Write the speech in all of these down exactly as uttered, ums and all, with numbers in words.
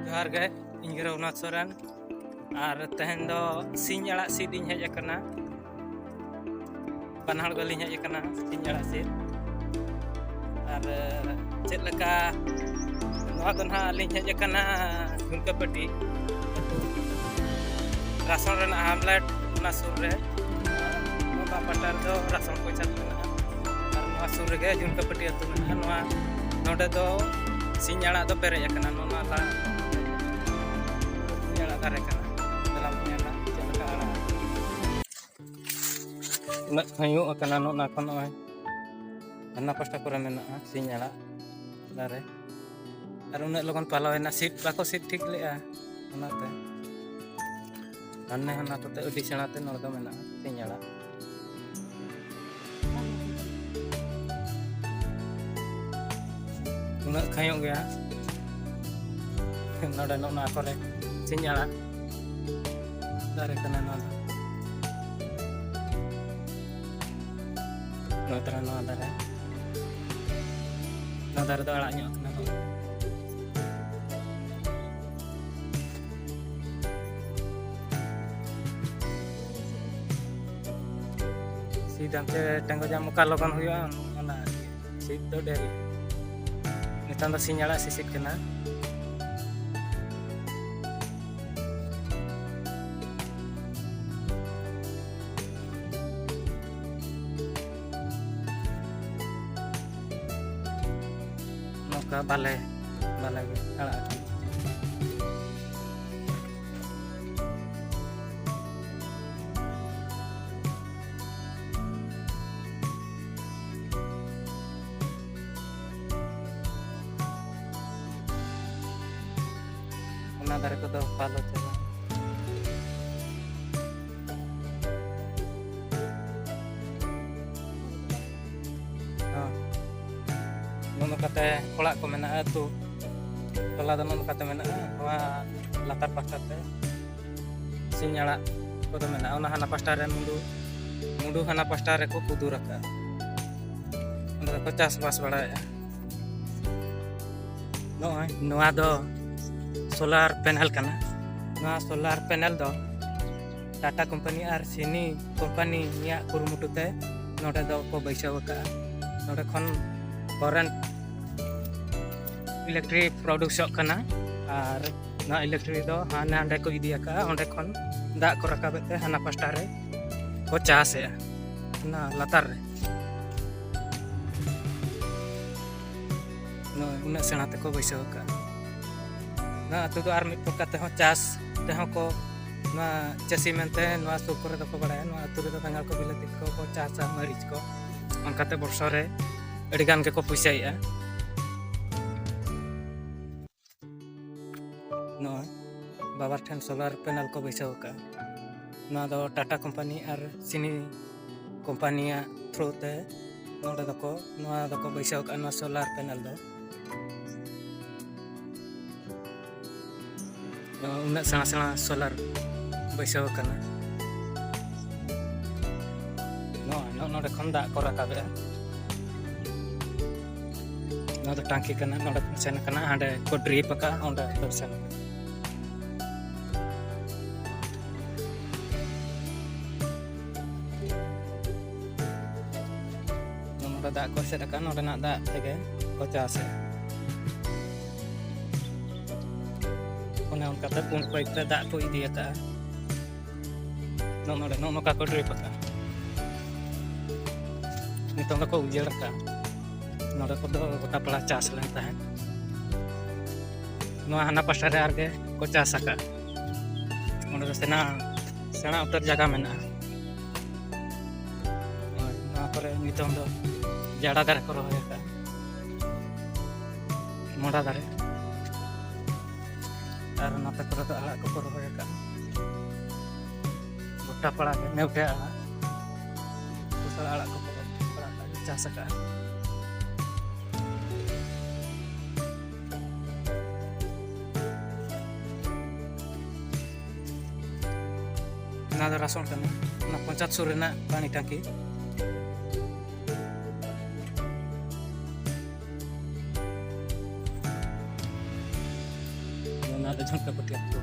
ᱡᱚᱦᱟᱨ ᱜᱮ, ᱤᱧ ᱜᱮ ᱨᱚᱜᱷᱩᱱᱟᱛᱷ ᱥᱚᱨᱮᱱ᱾ ᱟᱨ ᱛᱮᱦᱮᱧ ᱫᱚ ᱥᱤᱧ ᱟᱲᱟᱜ ᱥᱤᱫ ᱤᱧ ᱦᱮᱡ ᱟᱠᱟᱱᱟ᱾ ᱵᱟᱱᱟ ᱦᱚᱲ ᱜᱮᱞᱤᱧ ᱦᱮᱡ ᱟᱠᱟᱱᱟ ᱥᱤᱧ ᱟᱲᱟᱜ ᱥᱤᱫ᱾ ᱟᱨ ᱪᱮᱫ ᱞᱮᱠᱟ, ᱱᱚᱣᱟ ᱫᱚ ᱱᱟᱦᱟᱜ ᱞᱤᱧ ᱦᱮᱡ ᱟᱠᱟᱱᱟ ᱡᱷᱩᱱᱠᱟᱹᱯᱟᱹᱴᱤ ᱟᱹᱛᱩ, ᱨᱟᱥᱚᱱ ᱨᱮᱱᱟᱜ ᱦᱟᱢᱞᱮᱴ, ᱚᱱᱟ ᱥᱩᱨ ᱨᱮ᱾ ᱱᱚᱣᱟ ᱯᱟᱦᱴᱟ ᱨᱮᱫᱚ ᱨᱟᱥᱚᱱ ᱯᱚᱭᱥᱟ ᱢᱮᱱᱟᱜᱼᱟ᱾ ᱟᱨ ᱱᱚᱣᱟ ᱥᱩᱨ ᱨᱮᱜᱮ ᱡᱷᱩᱱᱠᱟᱹᱯᱟᱹᱴᱤ ᱟᱹᱛᱩ ᱢᱮᱱᱟᱜᱼᱟ᱾ ᱱᱚᱣᱟ, ᱱᱚᱰᱮ ᱫᱚ ᱥᱤᱧ ᱟᱲᱟᱜ ᱫᱚ ᱯᱮᱨᱮᱡ ᱟᱠᱟᱱᱟ᱾ ᱱᱚᱣᱟ ᱞᱟ-, ᱥᱤᱧ ᱟᱲᱟᱜ ᱫᱟᱨᱮ ᱠᱟᱱᱟ᱾ ᱫᱮᱞᱟ ᱵᱚᱱ ᱧᱮᱞᱟ ᱪᱮᱫ ᱞᱮᱠᱟ ᱟᱲᱟᱜ᱾ ᱩᱱᱟᱹᱜ ᱠᱷᱟᱹᱭᱩᱜ ᱟᱠᱟᱱᱟ ᱱᱚᱜᱼᱚ ᱱᱟ ᱠᱷᱚᱱ ᱱᱚᱜᱼᱚᱭ᱾ ᱦᱟᱱᱟ ᱯᱟᱥᱴᱟ ᱠᱚᱨᱮ ᱢᱮᱱᱟᱜᱼᱟ ᱥᱤᱧ ᱟᱲᱟᱜ ᱫᱟᱨᱮ᱾ ᱟᱨ ᱩᱱᱟᱹᱜ ᱞᱚᱜᱚᱱ ᱯᱟᱞᱟᱣᱮᱱᱟ, ᱥᱤᱫ ᱵᱟᱠᱚ ᱥᱤᱫ ᱴᱷᱤᱠ ᱞᱮᱜᱼᱟ, ᱚᱱᱟᱛᱮ᱾ ᱦᱟᱱᱮ ᱦᱟᱱᱟ ᱠᱚᱛᱮ ᱟᱹᱰᱤ ᱥᱮᱬᱟ ᱛᱮ ᱱᱚᱰᱮ ᱫᱚ ᱢᱮᱱᱟᱜᱼᱟ ᱥᱤᱧ ᱟᱲᱟᱜ᱾ ᱩᱱᱟᱹᱜ ᱠᱷᱟᱭᱚᱜ ᱜᱮᱭᱟ᱾ ᱱᱚᱰᱮ ᱱᱚᱜᱼᱚ ᱱᱚᱣᱟ ᱠᱚᱨᱮ ᱥᱤᱧ ᱟᱲᱟᱜ ᱫᱟᱨᱮ ᱠᱟᱱᱟ ᱱᱚᱣᱟ ᱫᱚ᱾ ᱱᱚᱜᱼᱚᱭ ᱛᱟᱨᱟ ᱱᱚᱣᱟ ᱫᱟᱨᱮ, ᱱᱚᱣᱟ ᱫᱟᱨᱮ ᱫᱚ ᱟᱲᱟᱜ ᱧᱚᱜ ᱠᱟᱱᱟ ᱱᱚᱜᱼᱚᱭ᱾ ᱥᱤᱫ ᱦᱟᱱᱛᱮ ᱴᱮᱸᱜᱚᱡᱟᱢ ᱚᱠᱟ ᱞᱚᱜᱚᱱ ᱦᱩᱭᱩᱜᱼᱟ, ᱚᱱᱟ ᱟᱨᱠᱤ᱾ ᱥᱤᱫ ᱫᱚ ᱰᱮᱨᱤ᱾ ᱱᱤᱛᱚᱝ ᱫᱚ ᱥᱤᱧ ᱟᱲᱟᱜ ᱥᱤᱥᱤᱫ ᱠᱟᱱᱟ᱾ ᱱᱚᱝᱠᱟ ᱵᱟᱞᱮ, ᱵᱟᱞᱮ ᱜᱮ ᱟᱲᱟᱜ ᱟᱠᱟᱱᱟ᱾ ᱚᱱᱟ ᱫᱟᱨᱮ ᱠᱚᱫᱚ ᱯᱟᱞᱚ ᱪᱟᱵᱟ᱾ ᱦᱚᱸ᱾ ᱱᱚᱜᱼᱚ ᱱᱚᱝᱠᱟᱛᱮ ᱚᱲᱟᱜ ᱠᱚ ᱢᱮᱱᱟᱜᱼᱟ, ᱟᱹᱛᱩ ᱴᱚᱞᱟ ᱫᱚ ᱱᱚᱜᱼᱚ ᱱᱚᱝᱠᱟᱛᱮ ᱢᱮᱱᱟᱜᱼᱟ᱾ ᱱᱚᱣᱟ ᱞᱟᱛᱟᱨ ᱯᱟᱦᱴᱟ ᱛᱮ ᱥᱤᱧ ᱟᱲᱟᱜ ᱠᱚᱫᱚ ᱢᱮᱱᱟᱜᱼᱟ᱾ ᱚᱱᱟ ᱦᱟᱱᱟ ᱯᱟᱥᱴᱟ ᱨᱮ ᱢᱩᱰᱩ, ᱢᱩᱰᱩ ᱦᱟᱱᱟ ᱯᱟᱥᱴᱟ ᱨᱮᱠᱚ ᱠᱩᱫᱩᱨ ᱟᱠᱟᱫᱼᱟ᱾ ᱚᱸᱰᱮ ᱫᱚᱠᱚ ᱪᱟᱥᱵᱟᱥ ᱵᱟᱲᱟᱭᱮᱫᱼᱟ᱾ ᱱᱚᱜᱼᱚᱭ ᱱᱚᱣᱟ ᱫᱚ ᱥᱳᱞᱟᱨ ᱯᱮᱱᱮᱞ ᱠᱟᱱᱟ᱾ ᱱᱚᱣᱟ ᱥᱳᱞᱟᱨ ᱯᱮᱱᱮᱞ ᱫᱚ ᱴᱟᱴᱟ ᱠᱳᱢᱯᱟᱱᱤ ᱟᱨ ᱥᱤᱱᱤ ᱠᱳᱢᱯᱟᱱᱤᱭᱟᱜ ᱠᱩᱨᱩᱢᱩᱴᱩ ᱛᱮ ᱱᱚᱰᱮ ᱫᱚ ᱠᱚ ᱵᱟᱹᱭᱥᱟᱹᱣ ᱟᱠᱟᱫᱼᱟ᱾ ᱱᱚᱰᱮ ᱠᱷᱚᱱ ᱠᱚᱨᱮᱱᱴ ᱤᱞᱮᱠᱴᱨᱤᱠ ᱯᱨᱚᱰᱩᱥᱚᱜ ᱠᱟᱱᱟ ᱟᱨ ᱱᱚᱣᱟ ᱤᱞᱮᱠᱴᱨᱤᱠ ᱫᱚ ᱦᱟᱸᱰᱮ ᱱᱟᱰᱮ ᱠᱚ ᱤᱫᱤ ᱟᱠᱟᱫᱼᱟ᱾ ᱚᱸᱰᱮ ᱠᱷᱚᱱ ᱫᱟᱜ ᱠᱚ ᱨᱟᱠᱟᱵᱮᱫ ᱛᱮ ᱦᱟᱱᱟ ᱯᱟᱥᱴᱟ ᱨᱮ ᱠᱚ ᱪᱟᱥᱮᱜᱼᱟ, ᱚᱱᱟ ᱞᱟᱛᱟᱨ ᱨᱮ᱾ ᱱᱚᱜᱼᱚᱭ ᱩᱱᱟᱹᱜ ᱥᱮᱬᱟ ᱛᱮᱠᱚ ᱵᱟᱹᱭᱥᱟᱹᱣ ᱟᱠᱟᱫᱼᱟ᱾ ᱱᱚᱣᱟ ᱟᱹᱛᱩ ᱫᱚ ᱟᱨ ᱢᱤᱫ ᱯᱨᱚᱠᱟᱨ ᱛᱮᱦᱚᱸ ᱪᱟᱥ ᱛᱮᱦᱚᱸ ᱠᱚ, ᱱᱚᱣᱟ ᱪᱟᱹᱥᱤ ᱢᱮᱱᱛᱮ ᱱᱚᱣᱟ ᱥᱩᱨ ᱠᱚᱨᱮ ᱫᱚᱠᱚ ᱵᱟᱲᱟᱭᱟ᱾ ᱱᱚᱣᱟ ᱟᱹᱛᱩ ᱨᱮᱫᱚ ᱵᱮᱸᱜᱟᱲ ᱠᱚ, ᱵᱤᱞᱟᱹᱛᱤ ᱠᱚ ᱠᱚ ᱪᱟᱥᱟ, ᱢᱟᱹᱨᱤᱪ ᱠᱚ, ᱚᱱᱠᱟᱛᱮ ᱵᱚᱨᱥᱚ ᱨᱮ ᱟᱹᱰᱤ ᱜᱟᱱ ᱜᱮᱠᱚ ᱯᱚᱭᱥᱟᱭᱮᱫᱼᱟ᱾ ᱱᱚᱜᱼᱚᱭ ᱵᱟᱵᱟᱨ ᱴᱷᱮᱱ ᱥᱳᱞᱟᱨ ᱯᱮᱱᱮᱞ ᱠᱚ ᱵᱟᱹᱭᱥᱟᱹᱣ ᱟᱠᱟᱫᱼᱟ᱾ ᱱᱚᱣᱟ ᱫᱚ ᱴᱟᱴᱟ ᱠᱳᱢᱯᱟᱱᱤ ᱟᱨ ᱥᱤᱱᱤ ᱠᱳᱢᱯᱟᱱᱤᱭᱟᱜ ᱛᱷᱨᱩ ᱛᱮ ᱱᱚᱰᱮ ᱫᱚᱠᱚ, ᱱᱚᱣᱟ ᱫᱚᱠᱚ ᱵᱟᱹᱭᱥᱟᱹᱣ ᱟᱠᱟᱫᱼᱟ, ᱱᱚᱣᱟ ᱥᱳᱞᱟᱨ ᱯᱮᱱᱮᱞ ᱫᱚ᱾ ᱱᱚᱣᱟ ᱩᱱᱟᱹᱜ ᱥᱮᱬᱟ ᱥᱮᱬᱟ ᱥᱳᱞᱟᱨ ᱵᱟᱹᱭᱥᱟᱹᱣ ᱟᱠᱟᱱᱟ᱾ ᱱᱚᱜᱼᱚᱭ ᱱᱚᱜᱼᱚ ᱱᱚᱰᱮ ᱠᱷᱚᱱ ᱫᱟᱜ ᱠᱚ ᱨᱟᱠᱟᱵᱮᱜᱼᱟ᱾ ᱱᱚᱣᱟ ᱫᱚ ᱴᱟᱝᱠᱤ ᱠᱟᱱᱟ, ᱱᱚᱰᱮ ᱠᱷᱚᱱ ᱥᱮᱱ ᱟᱠᱟᱱᱟ, ᱦᱟᱸᱰᱮ ᱠᱚ ᱰᱨᱤᱯ ᱟᱠᱟᱫᱼᱟ, ᱚᱸᱰᱮ ᱠᱷᱚᱱ ᱥᱮᱱ ᱟᱠᱟᱱᱟ᱾ ᱱᱚᱰᱮ ᱫᱟᱜ ᱠᱚ ᱥᱮᱫ ᱟᱠᱟᱱ, ᱱᱚᱰᱮᱱᱟᱜ ᱫᱟᱜ ᱛᱮᱜᱮ ᱠᱚ ᱪᱟᱥᱟ᱾ ᱚᱱᱮ ᱚᱱᱠᱟᱛᱮ ᱯᱩᱸᱰ ᱯᱟᱭᱤᱯ ᱛᱮ ᱫᱟᱜ ᱠᱚ ᱤᱫᱤ ᱟᱠᱟᱫᱼᱟ᱾ ᱱᱚᱜᱼᱚ ᱱᱚᱰᱮ ᱱᱚᱜᱼᱚ ᱱᱚᱝᱠᱟ ᱠᱚ ᱰᱨᱤᱯ ᱟᱠᱟᱫᱼᱟ᱾ ᱱᱤᱛᱚᱝ ᱫᱚᱠᱚ ᱩᱡᱟᱹᱲ ᱟᱠᱟᱫᱼᱟ᱾ ᱱᱚᱰᱮ ᱠᱚᱫᱚ ᱜᱚᱴᱟ ᱯᱟᱲᱟ ᱪᱟᱥ ᱞᱮᱱ ᱛᱟᱦᱮᱸᱫ᱾ ᱱᱚᱣᱟ ᱦᱟᱱᱟ ᱯᱟᱥᱴᱟ ᱨᱮ ᱟᱨᱜᱮ ᱠᱚ ᱪᱟᱥ ᱟᱠᱟᱫᱼᱟ᱾ ᱚᱸᱰᱮ ᱫᱚ ᱥᱮᱬᱟ, ᱥᱮᱬᱟ ᱩᱛᱟᱹᱨ ᱡᱟᱭᱜᱟ ᱢᱮᱱᱟᱜᱼᱟ᱾ ᱦᱳᱭ, ᱱᱚᱣᱟ ᱠᱚᱨᱮ ᱱᱤᱛᱚᱝ ᱫᱚ ᱡᱟᱰᱟ ᱫᱟᱨᱮ ᱠᱚ ᱨᱚᱦᱚᱭ ᱟᱠᱟᱫᱼᱟ, ᱢᱚᱰᱟ ᱫᱟᱨᱮ, ᱟᱨ ᱱᱚᱛᱮ ᱠᱚᱨᱮ ᱫᱚ ᱟᱲᱟᱜ ᱠᱚᱠᱚ ᱨᱚᱦᱚᱭ ᱟᱠᱟᱫᱼᱟ᱾ ᱜᱚᱴᱟ ᱯᱟᱲᱟ ᱜᱮ ᱱᱮᱣᱰᱷᱟ ᱟᱲᱟᱜ, ᱠᱚᱥᱞᱟ ᱟᱲᱟᱜ ᱠᱚᱠᱚ ᱟᱲᱟᱜ ᱠᱚ ᱪᱟᱥ ᱟᱠᱟᱫᱼᱟ᱾ ᱚᱱᱟ ᱫᱚ ᱨᱟᱥᱚᱱ ᱠᱟᱱᱟ, ᱚᱱᱟ ᱯᱚᱧᱪᱟᱭᱮᱛ ᱥᱩᱨ ᱨᱮᱱᱟᱜ ᱯᱟᱱᱤ ᱴᱟᱝᱠᱤ᱾ ᱚᱱᱟ ᱟᱫᱚ ᱡᱷᱚᱱᱴᱟ ᱯᱟᱹᱴᱤᱭᱟᱹ ᱠᱚ᱾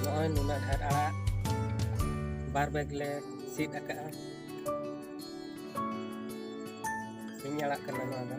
ᱱᱚᱜᱼᱚᱭ ᱱᱩᱱᱟᱹᱜ ᱰᱷᱮᱨ ᱟᱲᱟᱜ ᱵᱟᱨ ᱵᱮᱜᱽ ᱞᱮ ᱥᱤᱫ ᱟᱠᱟᱜᱼᱟ᱾ ᱥᱤᱧ ᱟᱲᱟᱜ ᱠᱟᱱᱟ ᱱᱚᱣᱟ ᱫᱚ᱾